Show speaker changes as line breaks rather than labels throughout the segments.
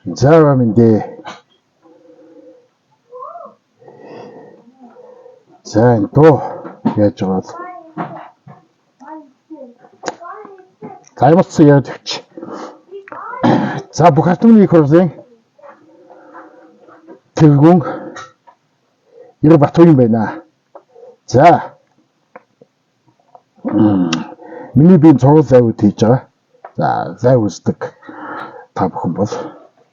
За мэндэ. За энэ дуу яаж байгаа бол. За ямар ч яаж өгч. За бүх ардын их хурлын тэргүүн Ир Батуян байна. За миний би цогц зайвууд хийж байгаа. За зай үздэг та бүхэн бол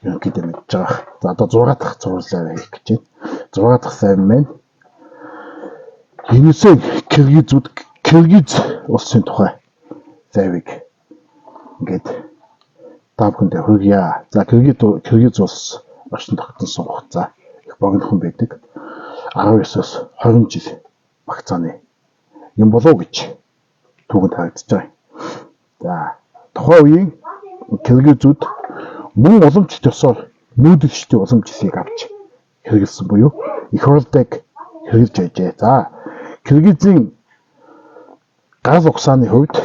ерөнхийдөө мэдж байгаа. За одоо 6 дахь цогц зай хийх гэж байна. 6 дахь зай маань Енисей Киргизүүд Киргиз улсын тухай зайвыг ингээд та бүхэндээ хүргье. За Киргиз улс орчин тогтносон хугацаа их богинохон байдаг. 19-оос 20 жил багцааны юм болов гэж түүхэнд харагдаж байгаа. За тухайн үеийн Киргизүүд мөн уламжлалт ёсоор нүүдэлчдийн уламжлалыг авч хэрэглэсэн буюу эх хурлыг хэрэглэж байжээ. За Киргизийн гал угсааны хувьд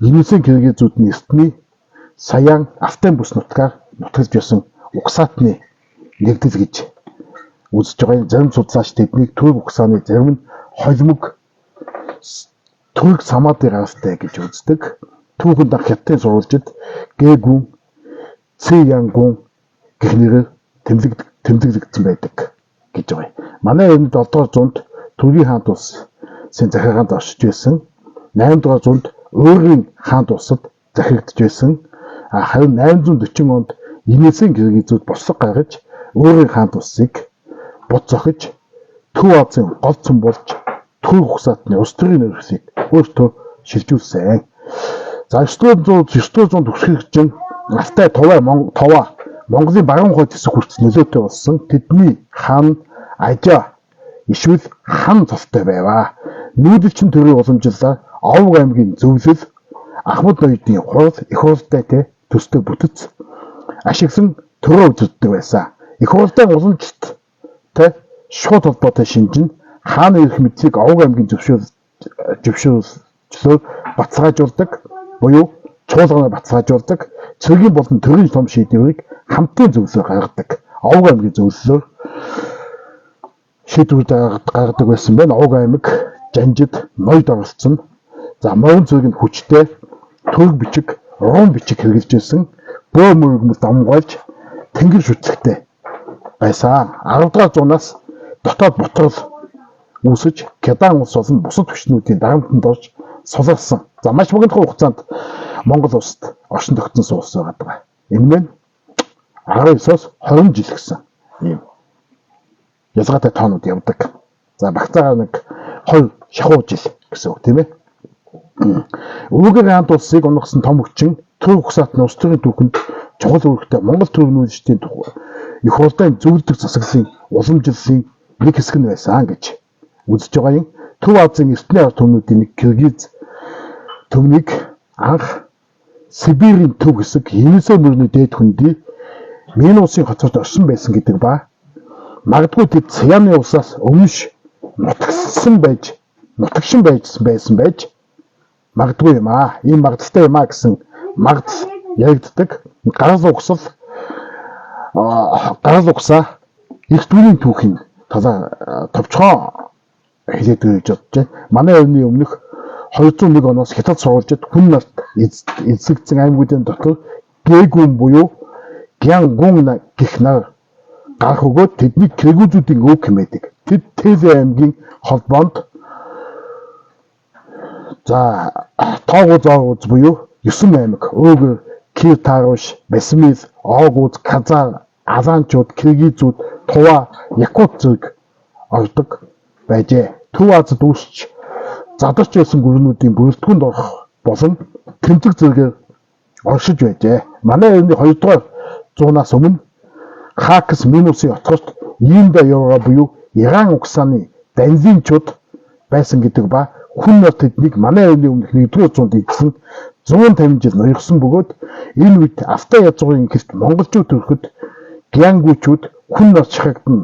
Енисейн Киргизүүд нь эртний Саян Алтан бүс нутгаар нутгалж байсан угсаатны нэгдэл гэж үзэж байгаа. Зарим судлаач тэднийг Түрк угсааны зарим нь холимог Түрк самаадын гаралтай гэж үздэг. Түүхэнд анх Хятадын сурвалжид Гэгүн, Цэянгүн гэх нэрээр тэмдэглэгдсэн байдаг гэж байгаа. Манай өмнөд 7 дугаар зуунд Түргийн хаант улсын захиргаанд оршиж байсан. 8 дугаар зуунд Өөрийн хаант улсад захирагдж байсан. Харин 840 онд Енисейн Киргизүүд бослого гаргаж Өөрийн хаант улсыг бод зохиж Төв Азийн гол цөм болж Түрк угсаатны улс төрийн нэрсийг өөртөө шилжүүлсэн. За 9 дугаар зуунд өсгөгч Алтай Туваа Монголын баруун хойд хэсэг хүртэл нөлөөтэй болсон. Тэдний хаан Ажаа ишвэл хан цолтой байваа. Нүүдэлчин төрийн уламжлалаар Овг аймгийн зөвлөл Ахмад ноёдын хурал эх хурлтай төстэй бүтэц ашиглан төрөө үздэг байсан. Эх хурлын уламжлалттай шууд холбоотой шинж нь хааны эрх мэдлийг Овг аймгийн зөвшөөрлөөр баталгаажуулдаг буюу чуулганаар баталгаажуулдаг, цэргийн болон төрийн том шийдвэрийг хамтын зөвлөлөөр гаргадаг. Овг аймгийн зөвлөлөөр шийдвэр гаргадаг байсан байна. Овг аймаг Жанжид ноёд оролцсон. За морин зэрэг нь хүчтэй төрөг бичиг, рум бичиг хэрэглэж байсан. Бөө мөргөмөл давмгайлж тэнгэр шүтлэгтэй байсан. 10 дугаар зуунаас дотоод ботрол үүсэж Кедан улс болон бусад хүчнүүдийн дарамтанд орж суларсан. За маш богинохон хугацаанд Монгол улсад оршин тогтносон улс байгаа. Энэ мэн 19-оос 20 жил гэсэн ийм ялгаатай тоонууд явдаг. За багцаагаар нэг 2 шахуу жил гэсэн үг тийм ээ. Өвөг хаант улсыг унгасан том хүчин Түрк угсаатны улс төрийн түүхэнд чухал үүрэгтэй Монгол төрөг нүүдэлчдийн эх хурлын зөвлөдөг засаглалын уламжлалын нэг хэсэг нь байсан гэж үзэж байгаа юм. Төв Азийн эртний ард түмнүүдийн нэг Киргиз түмнийг анх Сибирийн төв хэсэг Енисей мөрний дээд хөндий Мин улсын хотод оршин байсан гэдэг ба магадгүй тэд Цяны улсаас өмнөш нутагшин байсан байж магадгүй юм аа. Ийм магадлалтай юм аа гэсэн магадлал яригддаг. Гарал угсаа эрт үеийн түүхийн талаар товчхон хэлээд өгье гэж бодож байна. Манай эртний өмнөх 201 оноос Хятад сурвалжид хүн нарт эзлэгдсэн аймагуудын дотор Гэгүн буюу Гянгун гэх нар гарах өгөөд тэднийг Киргизүүдийн өв хэмээдэг. Тэд Тэзэ аймгийн холбоонд за Тоогуз Оогуз буюу 9 аймаг Өөгөр, Кир Таруш, Басмил, Оогуз, Казар, Аланчууд, Киргизүүд, Тува, Якут зэрэг ордог байжээ. Төв Азид үүсч задарч байсан гүрнүүдийн бүрэлдэхүүнд орох болон тэмцэг зэрэгээр оршиж байжээ. Манай эртний 2 дугаар зуунаас өмнө Хакс Минусын отгорт Индо Евро буюу Иран угсааны данзинчууд байсан гэдэг ба хүн нар тэднийг манай эртний өмнөх 1-р зуунд эзэлсэн 150 жил ноёрхсон бөгөөд энэ үед Алтай язгуурын гэрт монголчууд төрөхөд гянгүүчүүд хүн нар шахагдан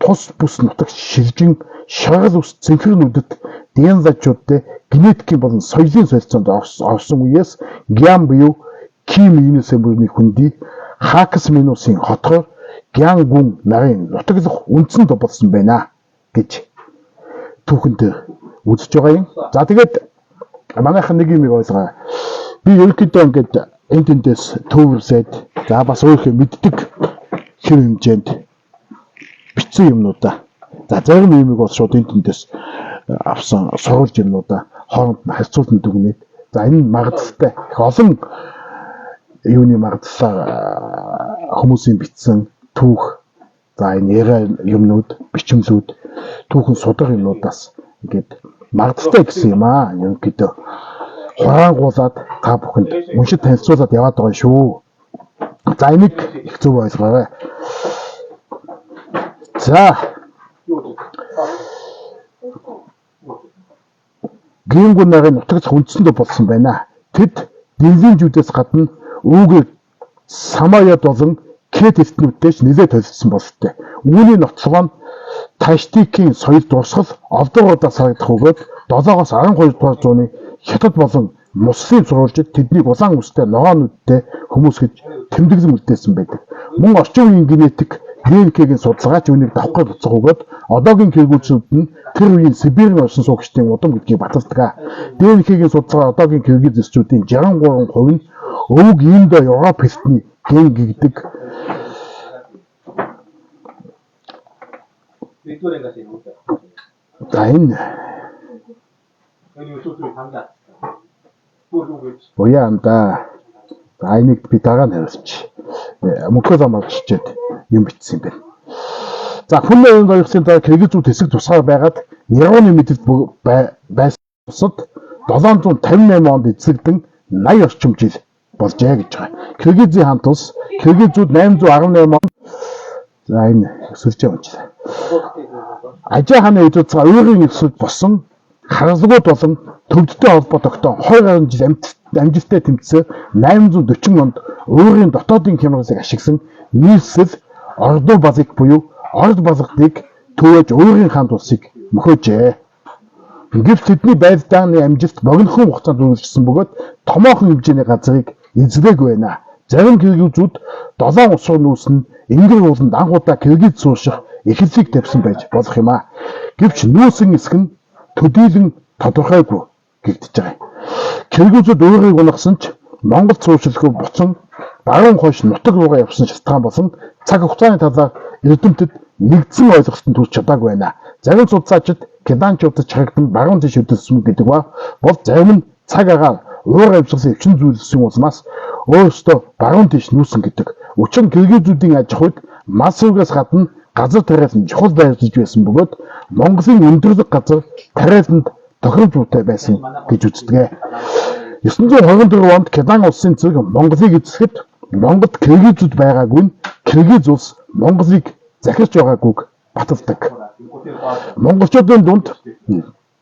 тус бүс нутагт шилжин шаргал ус цэнхэр нүдэт Дянзачуудтай генетикийн болон соёлын солилцоонд орсон үеэс гян буюу Ким Енисей мөрний хөндий Хакас Минусын хотгоор Гянгүн нарын нутаглах үндсэн болсон байна гэж түүхэнд үзэж байгаа юм. За тэгээд манайхан нэг юм ойлгоо. Би ерөнхийдөө ингээд энэ тэндээс төвөрсөд за бас өөрийнхөө мэддэг хэр хэмжээнд бичсэн юмнуудаа. За зарим юмыг бол шууд энэ тэндээс авсан сурвалж юмнуудаа хооронд нь харьцуулан дүгнээд за энэ магадлалтай их олон юуны магадлалаар хүмүүсийн бичсэн түүх за энэ яриа юмнууд бичмлүүд түүхэн судар юмнуудаас ингээд магадлалтай гэсэн юм аа. Ерөнхийдөө хураангуулад та бүхэнд уншид танилцуулаад яваад байгаа шүү. За энийг их зөв ойлгоорой. За Гингүн нарын нутагт үндсэндээ болсон байна. Тэд Динлинжүүдээс гадна үүгээр Самаяд болон Кет эрдэнүүдтэй ч нэлээд толилдсон бололтой. Үүний нотлогоо нь Таштикийн соёл дурсгал олдоогоодаа сарагдах бөгөөд 7-оос 12 дугаар зууны хятад болон муслим сурвалжид тэднийг улаан үстэй ногоон нүдтэй хүмүүс гэж тэмдэглэн үлдээсэн байдаг. Мөн орчин үеийн генетик ДНК-гийн судалгаач үүнийг давхар буцах бөгөөд одоогийн киргизүүд нь тэр үеийн Сибирийн оршин суугчдын удам гэдгийг баталдаг. ДНК-гийн судалгаа одоогийн киргиз эсчүүдийн 63% нь өвөг Индо Европ хэлтний ген гэгдэг. За энэ буян да. За энийг би дараа нь хариулчих. Мөнхөө замаар чичээд юм бичсэн юм байна. За хүн оюун гоёхлын дараа киргизүүд хэсэг тусгаар байгаад Нервоны мэдэлд байсан бусад 758 онд эзлэгдэн 80 орчим жил болжээ гэж байгаа. Киргизийн хаант улс киргизүүд 818 онд за энэ өсөлжээ унчлаа. Ажаа хааны үдцгаа өөрийн эвсүүд босон хагалгууд болон төвдтэй холбоо тогтоон 20 гаруй жил амжилттай тэмцсээр 840 онд өөрийн дотоодын хямралыг ашигласан нийслэл Ордуу балыг буюу Орд балгадыг төвөөж өөрийн хаант улсыг мөхөөжээ. Гэвч тэдний байлдааны амжилт богинохон хугацаанд үргэлжилсэн бөгөөд томоохон хэмжээний газрыг эзлээгүй байна. Зарим киргизүүд долоон ус руу нүүсэн Энгэр ууланд анх удаа киргиз суурших эхлэлийг тавьсан байж болох юм аа. Гэвч нүүсэн эсэх нь төдийлөн тодорхойгүй гэгдэж байгаа юм. Киргизүүд өөрийг унагсан ч Монгол сууршилгүй буцан баруун хойш нутаг руугаа явсан шалтгаан болон цаг хугацааны талаар эрдэмтэд нэгдсэн ойлголтод хүрч чадаагүй байна. Зарим судлаачид киданчуудад чагдан баруун тийш хөдөлсөн гэдэг ба бол зарим нь цаг агаар уур амьсгалын өвчин зүйлсэн улмаас өөрөөсөө баруун тийш нүүсэн гэдэг. Учир нь киргизүүдийн аж ахуйд мал сүргээс гадна газар тариалан чухал байрлаж байсан бөгөөд Монголын өндөрлөг газар тариаланд тохиромж буйтай байсан гэж үздэг. 924 онд Кидан улсын зэрэг Монголыг эзлэхэд Монголд киргизүүд байгаагүй нь Киргиз улс Монголыг захирч байгаагүйг баталдаг. Монголчуудын дунд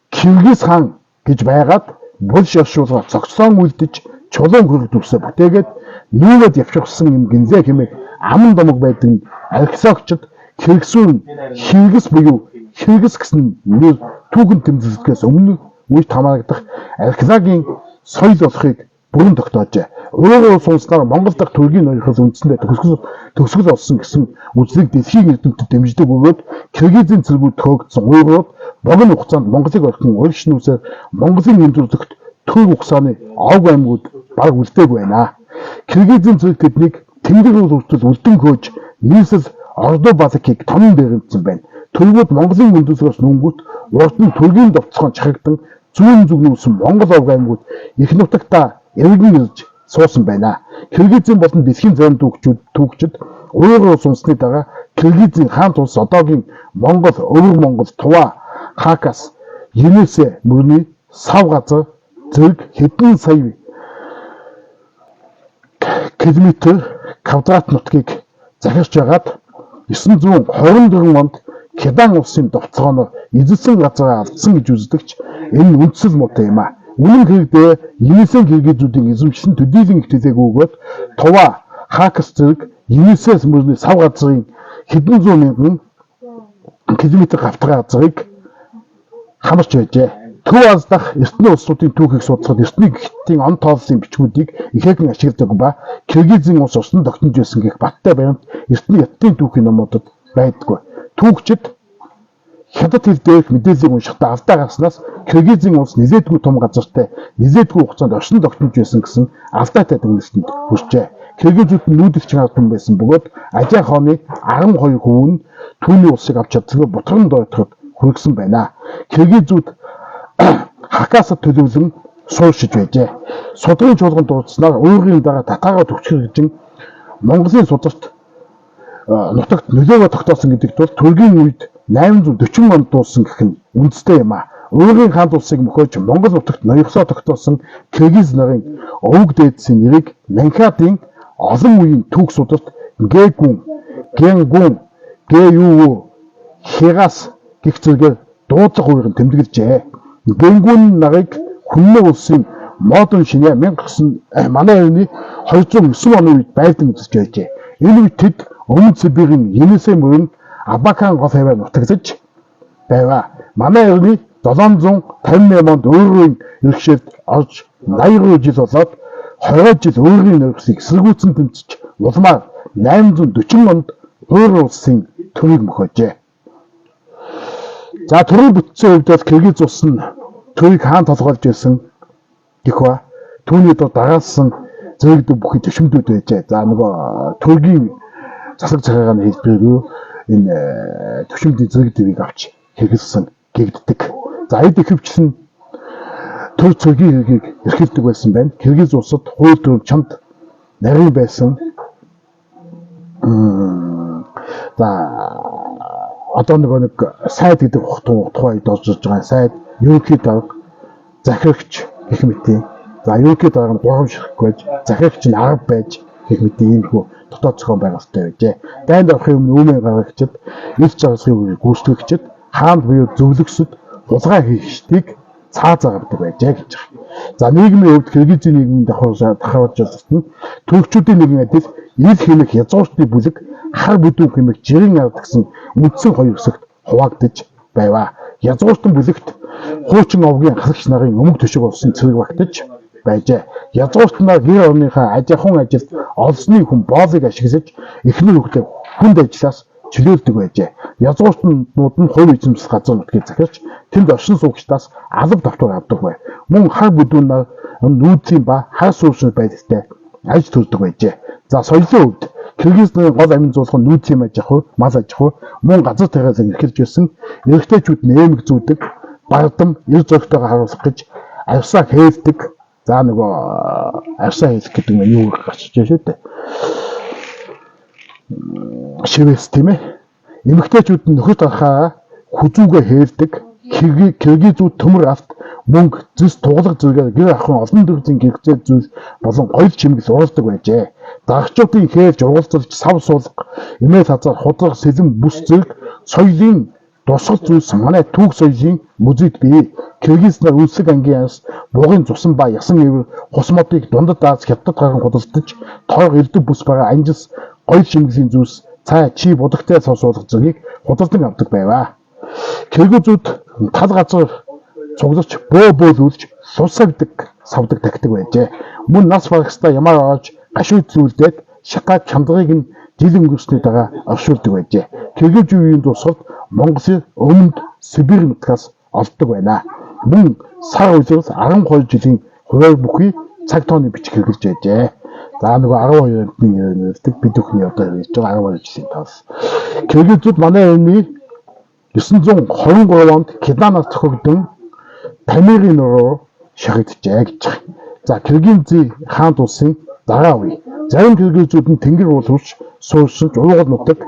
Киргиз хаан гэж байгаад булш оршуулга цогцлон үлдэж чулуун хөрөг дүрсээ бүтээгээд нүүгээд явчихсан юм гинзээ хэмээх аман домог байдаг нь археологчид Киргизүүн Хиргис буюу Хиргис гэсэн нэр түүхэн тэмдэглэхээс өмнө үед хамаарагдах археологийн соёл болохыг бүрэн тогтоожээ. Өөрөөр сууснаар Монгол дахь төргийн ноёрхол үндсэндээ төгсгөл олсон гэсэн үзлийг дэлхийн эрдэмтэд дэмждэг бөгөөд Киргизийн цэргүүд төхөөгдсөн уйгурууд богино хугацаанд Монголыг орхин урагш нүүсээр Монголын өндөрлөгт төв хугацааны овг аймагуд бараг үлдээгүй байна. Киргизийн цэрэг тэднийг тэнгэр уул хүртэл үлдэн хөөж нийслэл Ордуу балакийг томон дээрэмдсэн байна. Төргүүд Монголын өндөрлөгөөс нүнгүүт урд нь төргийн довцхон чахагдан зүүн зүг нүүсэн Монгол овг аймагуд их нутагтаа эргэн ирж суусан байна. Киргизийн болон дэлхийн зарим түүхчид уйгур улс унсны дараа Киргизийн хаант улс одоогийн Монгол, Өвөр Монгол, Тува, Хакас, Енисей мөрний сав газар зэрэг хэдэн сая километр квадрат нутгийг захирч байгаад 924 онд Кидан улсын довцоогоор эзэлсэн газраа алдсан гэж үздэгч энэ үндсэл муутай юм а. Үнэн хэрэгтээ Енисей киргизүүдийн эзэмшсэн төдийлөн их төлөөгүй бөгөөд Тува, Хакас зэрэг Енисейс мөрний сав газрын хэдэн зуун мянган километр гавтгай газрыг хамарч байжээ. Төв Ази дахь эртний улсуудын түүхийг судлахад эртний Хятадын он тооллын бичгүүдийг ихээхэн ашигладаг ба Киргизийн улс орсон тогтнож байсан гэх баттай баримт эртний Хятадын түүхийн номуудад байдаггүй. Түүхчид хятад хэл дээрх мэдээллийг уншихдаа алдаа гарснаас Киргизийн улс нэлээдгүй том газартай нэлээдгүй хугацаанд оршин тогтнож байсан гэсэн алдаатай дүгнэлтэнд хүрчээ. Киргизүүд нь нүүдэлчин ард түмэн байсан бөгөөд Ажаа хааны 12 хувь нь түүний улсыг авч чадсангүй Бутган дойдоход хүргэсэн байна. Киргизүүд Хакасад төлөвлөн суурьшиж байжээ. Судрын чуулган дурдсанаар уйрын дараа татаагаа төвчгэрэгжин Монголын сударт нутагт нөлөөгөө тогтоосон гэдэг тул Түргийн үед 840 онд дууссан гэх нь үнэтэй юм а. Уйрын хаан улсыг мөхөөж Монгол нутагт ноёрхлоо тогтоосон Киргиз нарын овг дээдсийн нэрийг Нанхадын олон үеийн түүх сударт Гэгүн, Генгүн, Гэюу, Хегас гэх зэргээр дуудлага уйран тэмдэглэжээ. Генгүн нарыг Хүннү улсын модон шинэ 1900 манай эртний 209 оны үед байлдан үзэж байжээ. Энэ үед тэд Өмнөд Сибирийн Енисей мөрөн Абакан гол хавиар нутаглаж байваа. Манай эртний 758 онд өөрийн иргэшээд орж 82 жил болоод 20 жил өөрийн нөхцөлийг эсэргүүцэн тэмцэж улмаар 840 онд өөр улсын төрийг мөхөөжээ. За төрийн бүтцийн хувьд бол Киргиз улс нь төрийг хаан толгойлж байсан гэх ба түүний дор дагаалсан зэрэгдэг бүхий төвшмөдүүд байжээ. За нөгөө төргийн засаг захиргааны хэлбэрээр энэ төвшмөдийн зэрэг дэвийг авч хэрэгэлсэн гэгддэг. За эд ихэвчлэн төр цэргийн хэргийг эрхэлдэг байсан байна. Киргиз улсад хууль дүрэм чамд нарийн байсан. За одоо нөгөө нэг сайд гэдэг тухай орж ирж байгаа. Сайд, ерөнхий дарга, захирагч гэх мэтийн. За ерөнхий дарга нь 3 ширхэг байж, захирагч нь 10 байж гэх мэтийн иймэрхүү дотоод зохион байгуулалттай байжээ. Дайнд орохын өмнө өмнө гаргагчид, элч заргын үеийг гүйцэтгэгчид, хаанд буюу зөвлөгсөд хулгай хийгчдийг цаазаа авдаг байжээ гэж байна. За нийгмийн хувьд Киргизийн нийгмийн давхарч нь төрчүүдийн нэгэн адил ил хэмээх язгууртны бүлэг, хар бүдүүн хэмээх жирийн ард гэсэн үндсэн хоёр хэсэгт хуваагдаж байваа. Язгууртан бүлэгт хуучин овгийн халагч нарын өмг төшөг болсон цэрэг багтаж байжээ. Язгууртнаар гэр орныхаа аж ахуйн ажилд олзны хүн боолыг ашиглаж эхнэр хүүхдээ хүнд ажлаас чөлөөлдөг байжээ. Язгууртнууд нь хувь эзэмших газар нутгийг захирч тэнд оршин суугчдаас алба давтвар авдаг байв. Мөн хар бүдүүнээр нүүдлийн ба хар сууршин байдалтай аж төрдөг байжээ. За соёлын хувьд Киргиз нарын гол амин зуулга нь нүүдлийн аж ахуй, мал аж ахуй, мөн газар тариалан эрхэлж байсан. Эрэгтэйчүүд нь эмэг зүүдэг, бардам, эр зөрөгтэйгээ харуулах гэж арьсаа хээлдэг. За нөгөө арьсаа хийх гэдэг нь юу гарч иж шүү дээ. Шивээс тийм ээ. Эмэгтэйчүүд нь нөхөр дарахаа хүзүүгээ хээлдэг. Киргизүүд төмөр авт, мөнгө, зэс, тугалга зэрэгээр гэр ахуйн олон төрлийн гэрцээ зүйл болон гоёл чимэгэл ууралдаг байжээ. Дарагчуудын хээлж уралдалж сав суулга, эмээл хазаар, худрах, сэлэм, бүс зэрэг соёлын дурсгал зүйлс манай түүх соёлын музейд бий. Киргиз нар үлсэг ангийн арьс, бугын цусан ба ясан эвэр, хус модыг дундад Аз, Хятад гарan худалдаж, тоог элдв бүс байгаа анжис, гоёл чимэглэлийн зүйлс, цай, чи, будагтай сав суулга зэргийг худалдан авдаг байваа. Киргизүүд тал газар цугларч бөө бөөлүүлж сус савдаг, савдаг тагтаг байжээ. Мөн нас барагсдаа ямаар орж гашуу зүйлдээд шатаа чандрыг нь жил өнгөрсний дараа оршуулдаг байжээ. Киргиз үеийн дурсгалд Монголын өмнөд Сибирь нутгаас олддог байна. Мөн сар улирал 12 жилийн хувиар бүхий цаг тооны бичиг хэрэглэж байжээ. За нөгөө 12 амьтны нэрдэг бид бүхний одоо хэрэглэж байгаа 12 жилийн тоос. Киргизүүд манай эртний 923 онд Киданаас зохиогдсон Памирын нуруу шахагджээ гэж байгаа. За Киргизийн хаант улсын дараа үе. Зарим киргизүүд нь тэнгэр уул хурц суурьшилж уугал нутаг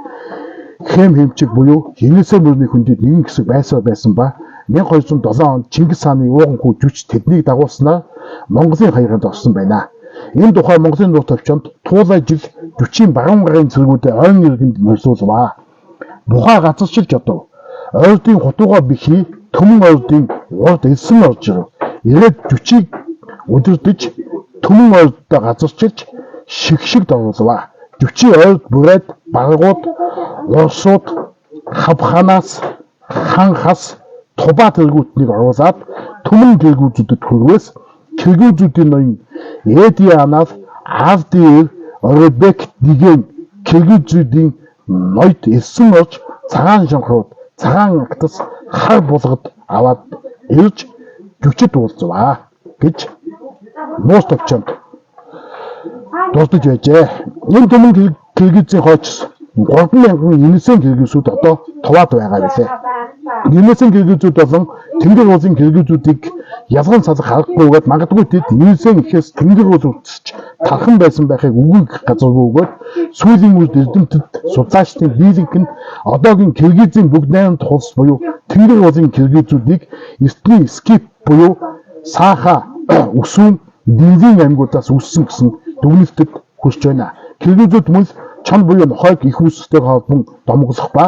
хэм хэмчиг буюу Енисей мөрний хөндийд нэгэн хэсэг байсаар байсан ба 1207 онд Чингис хааны ууган хүү Жүч тэднийг дагуулснаар Монголын хаяганд орсон байна. Энэ тухай Монголын нуур товчонд туулай жил Жүчийн баруун гарын цэргүүдээ ойн иргэнд мөрсүүлваа. Бухаа газарчилж одов. Ойрдын хутууга бихий Төмөн ойрдын урд элсэн орж ирэв. Ирээд Жүчийг удирдаж Төмөн ойрдоо газарчилж шигшигд оруулваа. Жүчийн ойрд бүрээд баргууд, урсууд, хавханаас, хан хас, тубаа тэргүүтнийг оруулаад Түмэн киргизүүдэд хүрвээс киргизүүдийн ноён Эдианаар Авдиэр Оройбек деген киргизүүдийн ноёд элсэн орж цагаан шонхрууд, цагаан агтас хар булгад аваад ирж жүчид уулзваа гэж нуус товчонд дурдаж байжээ. Энэ түмэн киргизийн хойч 3000 Енисейн киргизүүд одоо туваад байгаа билээ. Енисейн киргизүүд болон Тэнгэр уулын киргизүүдийг ялган салах аргагүйгээд магадгүй тэд Енисейн ихээс Тэнгэр уул үтсч тархан байсан байхыг үгүй гэх газаргүй өгөөд сүүлийн үед эрдэмтэд судлаачдын дийлэнх нь одоогийн киргизийн бүгд найрамдах улс буюу Тэнгэр уулын киргизүүдийг эртний скиф буюу сааха өсүүн динзийн аймагуудаас үүссэн гэсэн дүгнэлтэд хүрч байна. Киргизүүд мөн чон буюу нохойг их үүстэйг холбон домоглох ба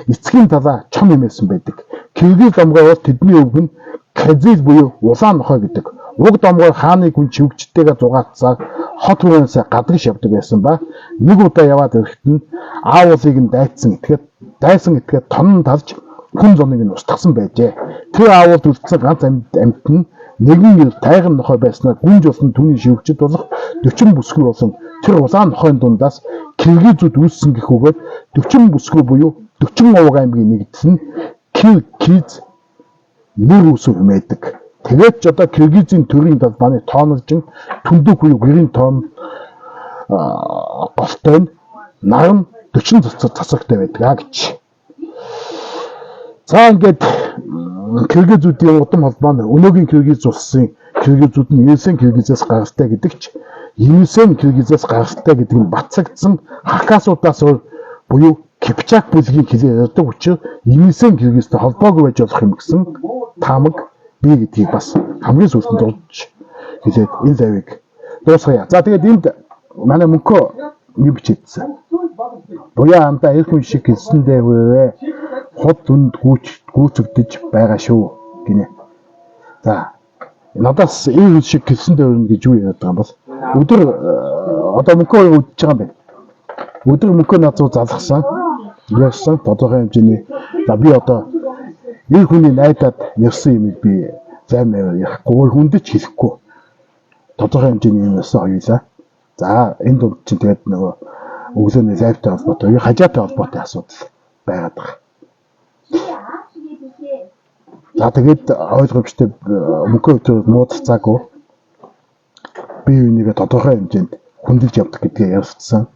эцгийн талаа чон хэмээсэн байдаг. Киргиз домгой бол тэдний өвг нь казил буюу улаан нохой гэдэг. Уг домгоор хааны гүн чивэгчтэйгээ зугаацсаар хот хүрээнээс гадагш явдаг байсан ба нэг удаа яваад ирэхэд нь аавуулыг нь дайсан итгээд тонон талж хүн зуныг нь устгасан байжээ. Тэр аавуулд үлдсэн ганц амьт нь нэгэн ир тайган нохой байснаар гүнж болсон түүний шивгчд болох 40 бүсгүй болон тэр улаан нохойн дундаас киргизүүд үүссэн гэх үгээд 40 бүсгүй буюу 40 овог аймгийн нэгдэл нь Киргиз нэр үүсв хэмээдэг. Тэгээд ч одоо Киргизийн төрийн талбааны тоонолжин түндүк буюу гэрийн тоон голтой нь наран 40 цацагтай байдаг а гэж. За ингээд Киргизүүдийн удам холбоо нь өнөөгийн Киргиз улсын Киргизүүд нь Енисейн Киргизээс гаралтай гэдэг ч Енисейн Киргизээс гаралтай гэдэг нь бацагдсан хакасуудаас өөр буюу Кипчак бүлгийн хэлээр ярьдаг учраас Енисейн Киргизтэй холбоогүй байж болох юм гэсэн таамаг бий гэдгийг бас хамгийн сүүлд дурдж хэлээд энэ лайвыг дуусгая. За тэгээд энд манай мөнхөө юм бичээдсэн. Буяа андаа эр хүн шиг хэлсэндээ хүрээ худ үнд гүйцэгдэж байгаа шүү гинэ. За надаас эр хүн шиг хэлсэндээ хүрнэ гэж юу яриад байгаа юм бол өдөр одоо мөнхөө үдчихэж байгаа юм байна. Өдөр мөнхөө над руу залгасан ярьсан тодорхой хэмжээний за би одоо эр хүний найдаад ярьсан юмыг би займ ярихгүй хүндэж хэлэхгүй тодорхой хэмжээний юм ярьсан хоёулаа. За энэ дунд чинь тэгээд нөгөө өглөөний лайвтай холбоотой, хажаатай холбоотой асуудал байгаад байгаа. За тэгээд ойлгомжтой мөнхөө өдөр муудалцаагүй бие бинийгээ тодорхой хэмжээнд хүндэлж явдаг гэдгээ ярилцсан.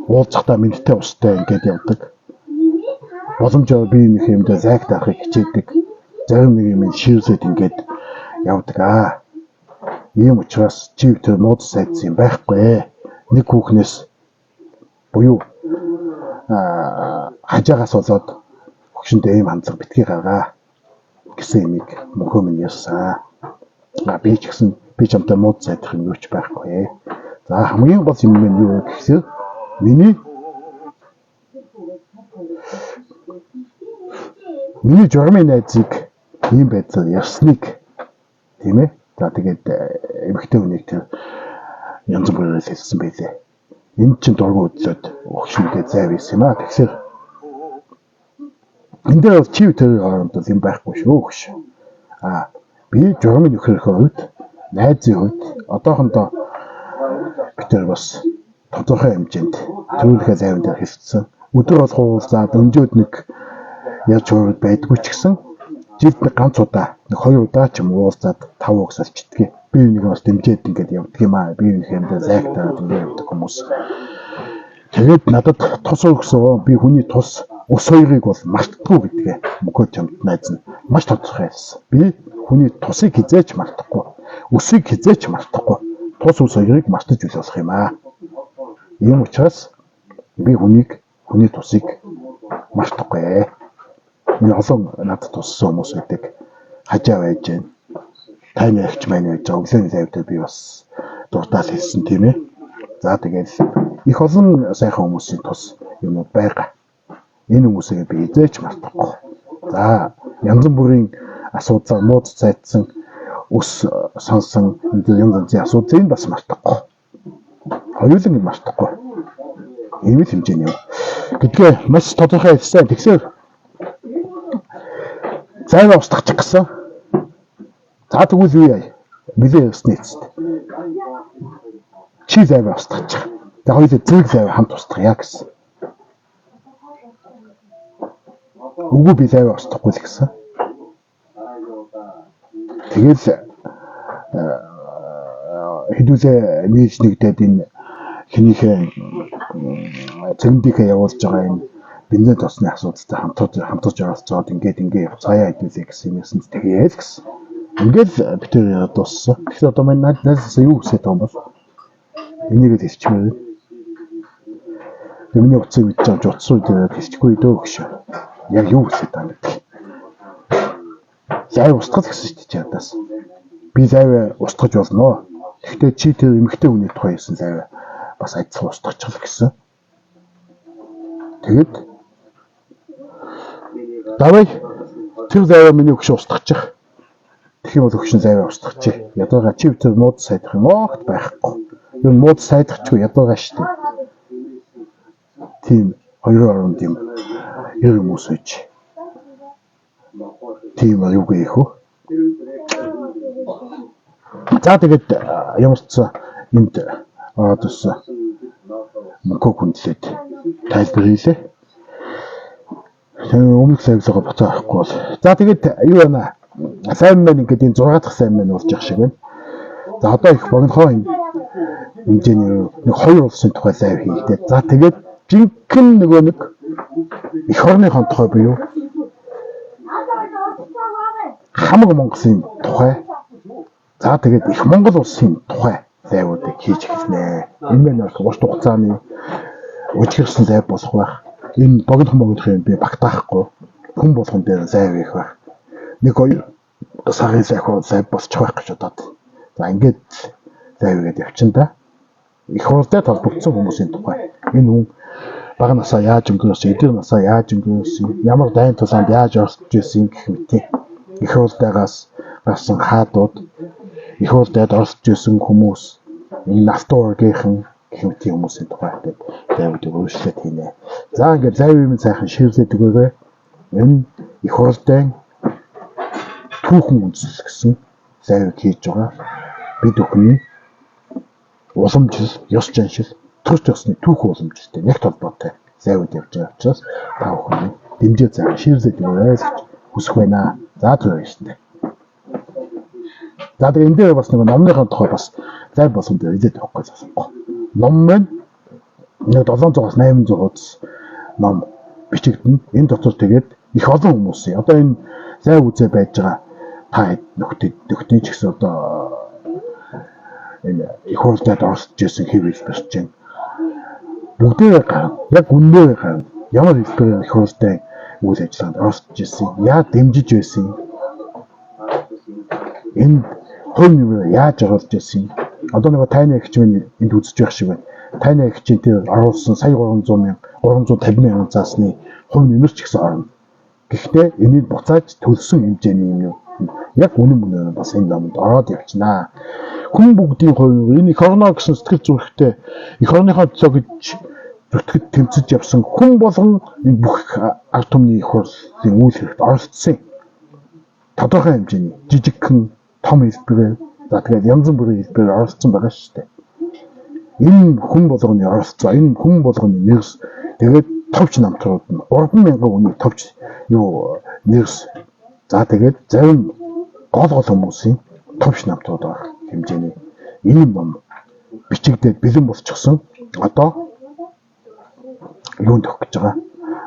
Уулзахдаа мэндтэй устай ингээд явдаг. Боломжоор бие биенийхээ юмдаа лайк дарахыг хичээдэг. Зарим нэг юм ширлээд ингээд явдаг аа. Ийм учраас чи тэр нууц сайдсан юм байхгүй. Нэг хүүхнээс буюу хажаагаас болоод хөгшөндөө ийм хандлага битгий гаргаа гэсэн юмыг мөнхөө минь ярьсан. А би ч гэсэн би чамтай мууд сайдах юм юу ч байхгүй. За хамгийн гол юм нь юу вэ гэхээр миний журмын найзыг ийм байдлаар ярьсныг тийм ээ. За тэгээд эмэгтэй хүнийг тэр янз бүрээр хэлсэн байлээ. Энд чинь дургу хөдлөөд өгшөнтэй зай байсан юм аа. Тэгэхээр энэ дээр бол чив тэр хооронд бол юм байхгүй шүү гэж. А би журмын нөхрийнхөө хувьд, найзын хувьд одоохондоо бид тэр бас тодорхой хэмжээнд төрийнхээ зайван дээр хэлсэн. Өдөр болох уулзаад өнжөөд нэг ярьж хувирд байдгүй ч гэсэн жилд нэг ганц удаа, нэг хоёр удаа ч юм уулзаад тав угс алчдгийг. Би нэг бас дэмжиж ингээд явдаг юм аа. Би нэг юмдаа зайгтаад ингээд явдаг хүмүүс. Тэгээд надад тус өгсөн. Би хүний тус ус хоёрыг бол мартдаггүй гэдгээ мөнхөө чамд найз нь маш тодорхой хэлсэн. Би хүний тусыг хизээч мартахгүй, үсийг хизээч мартахгүй. Тус ус хоёрыг мартаж үл болох юм аа. Ийм учраас би хүнийг, хүний тусыг мартахгүй. Энэ олон надад туссан хүмүүс байдаг. Хажаа байж гэн. Таны ягч маань байж байгаа. Өглөөний лайв дээр би бас дуртаал хэлсэн тийм ээ. За тэгээд их олон сайхан хүмүүсийн тус юмнууд байгаа. Энэ хүмүүсийг би эзээч мартахгүй. За янз бүрийн асуудлаар нууц зайдсан, өс сонсон энэ янз янзын асуудлыг бас мартахгүй. Хоёуланг нь мартахгүй. Ийм л хэмжээний юм. Гэдгээ маш тодорхой хэлсэн. Тэгэхээр зайгаа устгах гэсэн. За тэгвэл юу яа? Нилээ явсны эцэст. Чи зайваа устгачих. Тэгээ хоёулаа зэрэг зайваа хамт устгая гэсэн. Үгүй би зайваа устгахгүй л гэсэн. Тэгэл хэдүүлээ нийлж нэгдээд энэ хинийхээ цэгмдийнхээ явуулж байгаа энэ бензин тосны асуудалтай хамтарч оролцоод ингээд ингээ явцгаая хэдүүлээ гэсэн юм ясанд тэгээл гэсэн. Ингээд бид тэр яриад дууссан. Тэгэхээр одоо маань найзаас юу хүсэж байгаа юм бол энийг л хэлчихмээр байна. Миний утсыг мэдж авч утас руу дээрээ хэлчихгүй дөө гэж. Яг юу хүсэж байгаа юм гэдэг. Зай устгах гэсэн шүү дээ чи надаас. Би зайваа устгаж болно. Гэхдээ чи тэр эмэгтэй хүний тухай хэлсэн зайваа бас адилхан устгачих гэсэн. Тэгээд давай тэр зайваа миний өгш устгачих. Тэгэх юм бол өгшин зайваа устгачих. Ядууга чи тэр мууд сайдах юм огт байхгүй. Ер нь мууд сайдахчгүй ядууга шүү дээ. Тийм хоёрын оронд юм ер хүмүүс үйж. Тийм юу гэх вэ? За тэгээд ямар ч сан энд ороод ирсэн мөнгө хүндлээд тайлбар хийлээ. Тэгээ өмнөх лайвлага буцаа авахгүй бол. За тэгээд юу байна? Сайн маань ингээд энэ 6 дахь сайн маань болж явах шиг байна. За одоо их богинохоо хэмжээний нэг хоёр улсын тухай лайв хийлээ. За тэгээд жинхэнэ нөгөө нэг эх орныхон тухай буюу хамаг Монголын тухай. За тэгээд их Монгол улсын тухай лайвуудыг хийж эхэлнэ. Энэ маань бол урт хугацааны үжигэрсэн лайв болох байх. Энэ богино юм би багтаахгүй. Хүн болгон дээр лайв хийх байх. Нэг хоёр сарын лайв болчих байх гэж бодоод. За ингээд лайв хийгээд явчихна да. Их хурлтай холбогдсон хүмүүсийн тухай. Энэ хүн бага насаа яаж өнгөрөөсөн, эдгээр насаа яаж өнгөрөөсөн, ямар дайн тулаанд яаж оролцож исэн гэх мэт. Их хурлтайгаас гарсан хаадууд, их хурлдад оролцож исэн хүмүүс, энэ алтан уургийнхан гэх мэт хүмүүсийн тухай ингээд лайвуудыг өөрчлөлт хийнэ. За ингээд лайв юм сайхан ширлээд өгөөрэй. Энэ их хурлын түүхэн үндэслэл гэсэн лайвыг хийж байгаа. Бид бүхний уламжлал, ёс заншил, төрч ёсны түүхэн уламжлалтай яг холбоотой лайвууд явж байгаа учраас та бүхэн дэмжиж сайхан ширлээд өгөөрэй гэж хүсэх байна. За түр баяртай. За тэгээ энэ дээр бас нэг номныхоо тухай бас лайв болгон дээр илээд явахгүй засахгүй. Ном маань нэг 700-аас 800 хуудас ном бичигдэнэ. Энэ дотор тэгээд их олон хүмүүсийн одоо энэ лайв үзээ байж байгаа та нөхдийн ч гэсэн одоо энэ их хурлад оролцож исэн хэв хэлбэрчин бүгдээрээ гарна. Яг үннээр гарна. Ямар хэлбэрээр их хурлын үйл ажиллагаанд оролцож исэн, яаж дэмжиж байсан, энэ хувь нэмрээ яаж оруулж исэн. Одоо нэг тайны эгч минь энд үзэж байх шиг байна. Тайны эгчийн тэр оруулсан сая 300 мянга 350 мянган заасны хувь нэмэр ч гэсэн орно. Гэхдээ энийг буцааж төлсөн хэмжээний юм юу? Яг үнэн мөнөөр бас энэ номонд ороод явчихнаа. Хүн бүгдийн хувь энэ эх орноо гэсэн сэтгэл зүрэхтэй эх орныхоо төлөө гэж зүтгэд тэмцэж явсан хүн болгон энэ бүх ард түмний их хурлын үйл хэрэгт оролцсон. Тодорхой хэмжээний жижигхэн том хэлбэрээр за тэгээд янз бүрийн хэлбэрээр оролцсон байгаа шүү дээ. Энэ хүн болгоны оролцоо, энэ хүн болгоны нэрс тэгээд товч намтрууд нь 3000 хүний товч юу нэрс за тэгээд зарим гол гол хүмүүсийн товч намтрууд орох хэмжээний ийм ном бичигдээд бэлэн болчихсон. Одоо юунд өгөх гэж байгаа?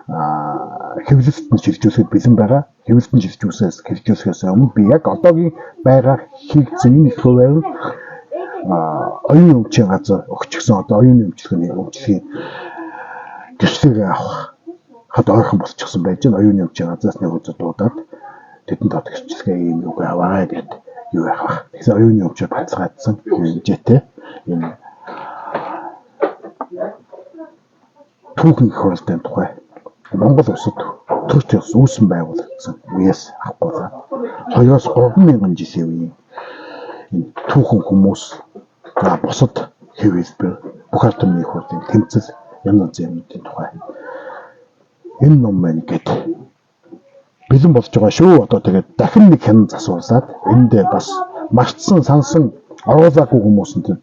Хэвлэлт нь шилжүүлэхэд бэлэн байгаа. Хэвлэлт нь шилжүүлэхээс өмнө би яг одоогийн байгаа хийгдсэн энэ их хуваар нь оюун өмчийн газар өгчихсөн. Одоо оюуны өмчлөгийн өмчлөгийн гэрчлэгээ авах хад ойрхон болчихсон байж байна. Оюуны өмчийн газраас нэг өдөр дуудаад тэдэнд тод гэрчлэгээ ийм үг аваарай гэд юу яах вэ? Тэгэхээр оюуны өмчөөр баталгаажсан хэмжээтэй энэ түүхэн их хурлын тухай Монгол улсад төрч ёс үүсэн байгуулагдсан үеэс авахгүйла 2-3 мянган жилийн үеийн энэ түүхэн хүмүүс за бусад хэв хэлбэр бүх ард түмний их хурлын тэмцэл янз янзын юмнуудын тухай энэ ном маань гээд Бэлэн болж байгаа шүү. Одоо тэгээд дахин нэг хянан засварлаад энэ дээр бас мартсан сансан оруулаагүй хүмүүс нь тэр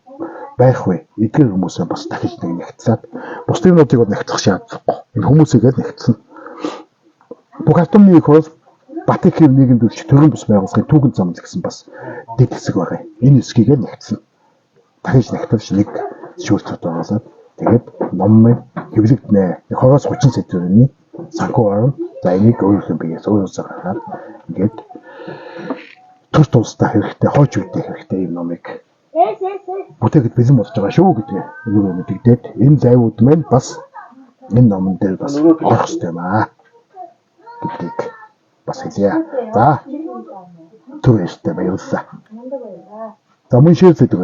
байх вэ? Эдгээр хүмүүсээ бас дахиж нэг нягтлаад бусдын юмнуудыг бол нягтлах шаардлагагүй. Энэ хүмүүсийг л нягтлана. Бүх автомны их хурл Батыхив нийгэмд үйлчих төрийн бус байгууллагын түүхэн зам гэсэн бас дэд хэсэг байгаа. Энэ хэсгийг л нягтлана. Дахиж нягтлаж нэг шүүртүүд оруулаад тэгээд ном маань хэвлэгдэнэ. 20-30 сэдвэрний санхүү орно. За энийг өөрийнхөө биеэс өөрөөсөө гаргаад ингээд төр тулстай хэрэгтэй, хойч үедээ хэрэгтэй ийм номыг бүтээхэд бэлэн болж байгаа шүү гэдгээ энүүгээ мэдэгдээд энэ зайвууд маань бас энэ номон дээр бас орох хэрэгтэй юм аа гэдгийг бас хэлье. За түр баяртай баярлалаа. За мөн share хийдэг.